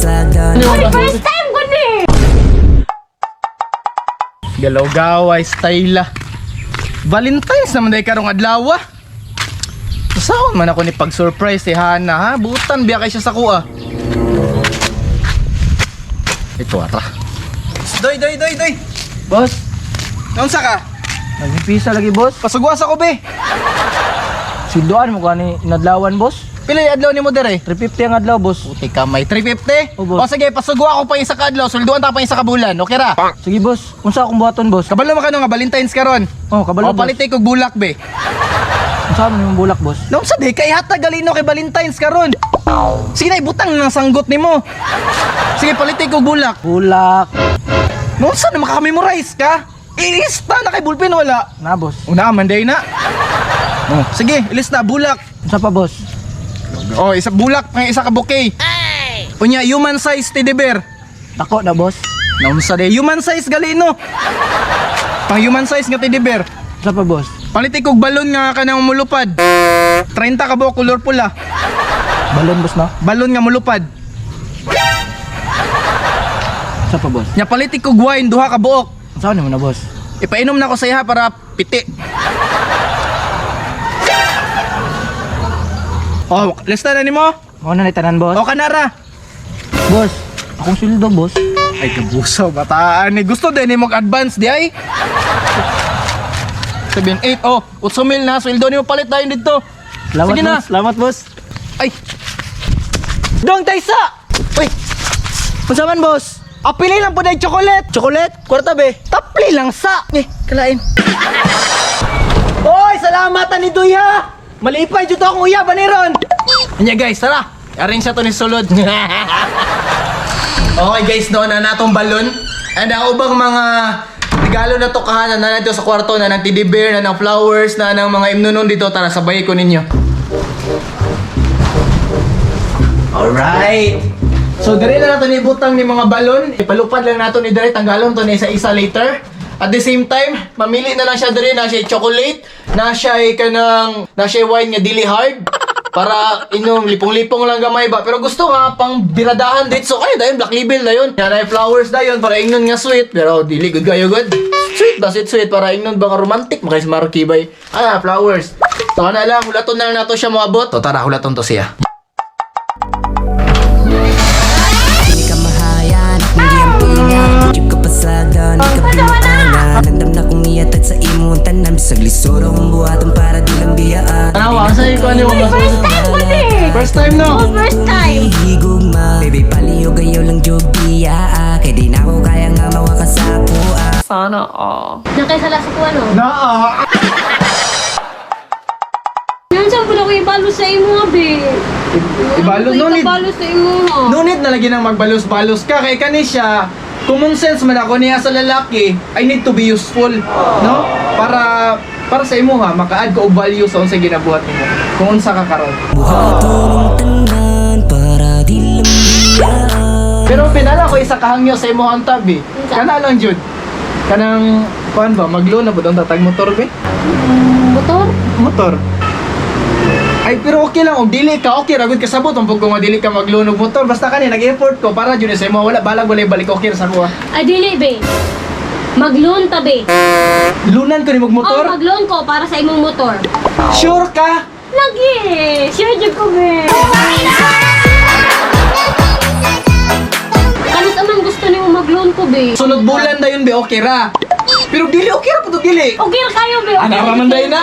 pasagdan. First time ko ni. Galaw-gaway, style ah. Valentine's naman dahil karong adlaw ah. Saan man ako ni pag-surprise si Hana ha? Butan biya kay siya sa kuha. Ito atra. Doy, doy, doy, doy. Boss, Naunsa ka? nagpipisa lagi, boss. Pasugwas ako be. Silduan mo gani inadlawan, boss. Pila yung adlaw ni mo dere? 350 ang adlaw, boss. Puti ka may 350. Oh, boss. O sige, pasugwa ako pa isa ka adlaw, sulduan ta pa isa ka bulan. Okay ra? Sige, boss. Unsa akong buhaton, boss? Kabalo man ka no nga Valentine's karon. Oh, kabalo, O boss. palit kog bulak be. Unsa man imong bulak, boss? Naunsa di kay hatag galino kay Valentine's karon. Sige na ibutang ng sanggot nimo. Sige palit kog bulak. Bulak. Naunsa na makakamemorize ka? Ilista na kay bulpen wala. Na, boss. Una man day na. Oh, sige, ilista bulak. Unsa pa, boss? Oh, isa bulak pang isa ka bouquet. Unya human size teddy bear. Dako na, boss. Naunsa di human size galino. Pang human size nga teddy bear. Unsa pa, boss? Palit kog balon nga kanang mulupad. 30 ka buok kolor pula. Balon, boss, no? Balon nga mulupad. Unsa pa, boss? Nya palit kog wine duha ka buok. Unsa nimo na, boss? Ipainom na ko sa iha para piti. Oh, lista na nimo? Mao na ni tanan, boss. O kanara. Boss, akong sweldo, boss. Ay kabuso bataan ni gusto din nimo advance di ay. 7 8 oh, 8 mil na sweldo nimo palit dayon didto. Salamat, Sige na. boss. Salamat, boss. Ay, Dong Taysa! uy, Unsa man, boss? apili lang po na chocolate. Chocolate? Kwarta be. Tapli lang sa. Eh, kalain. Oy, salamat ani Duy ha. Malipay jud akong uyab ani ron. Anya guys, tara. Arrange na to ni sulod. Okay guys, no, na natong balon. And ang ubang mga regalo na to kahana na dito sa kwarto na ng teddy bear, na ng flowers, na ng mga imnunon dito. Tara, sabay ko ninyo. Alright. So, dire na nato ni butang ni mga balon. Ipalupad lang nato ni dire, tanggalon to ni isa-isa later. At the same time, mamili na lang siya dire na siya chocolate, na siya kanang na siya wine nga dili hard para inom lipong-lipong lang gamay ba. Pero gusto nga pang biradahan dito. So kaya dayon black label dayon. Yan ay flowers dayon para ingnon nga sweet pero dili good kayo good. Sweet ba sweet sweet para ingnon ba nga romantic makay Marky bay. Ah, flowers. So ana lang hulaton na lang nato siya moabot. To tara hulaton to siya. Hindi ka mahayan, hindi ang pinga. Medyo ka pasagdan, di ka pinutana. Nandam na kong iatag sa imong tanan. Bisag lisod akong buhaton para di lang biyaan. Tanawa, asa yung kuha mo? First time ko ni. First time no? Oh, first time. Higugma. Baby, palihog ayaw lang jud biyaa. Kay di na ako kaya nga mawakas sa kuha. Sana all. Nakaisala sa kuha no. Naa. Yan saan po na ko ibalo sa imo be. Ibalo no need. Ibalo sa imo ha. No need na lagi nang magbalos-balos ka kay kani siya. Common sense man ako niya sa lalaki, I need to be useful, no? Para para sa imo ha, maka-add ko og value sa unsay ginabuhat nimo. Kung unsa ka karon. Buhaton ang tanan para di lang biyaan. Pero pinala ko isa kahangyo sa imo ang tabi. Kana lang jud. Kanang kuan ba maglo na pud ang tatag motor be? Motor? Motor. Ay pero okay lang og dili ka okay ra gud kasabot ang pag kung dili ka magloan og motor basta kani nag-effort ko para jud sa imo wala balag wala balik okay ra sa kuha. Ay dili be. Mag-loan ta be. Lunan ko ni og motor. Oh, mag-loan ko para sa imong motor. Sure ka? Lagi! Sure jud ko be. Kanis aman gusto nimo mag-loan ko be. Sunod bulan dayon be okay ra. Pero dili okay ra pud dili. Okay ra kayo be. Ana ra man dayon na.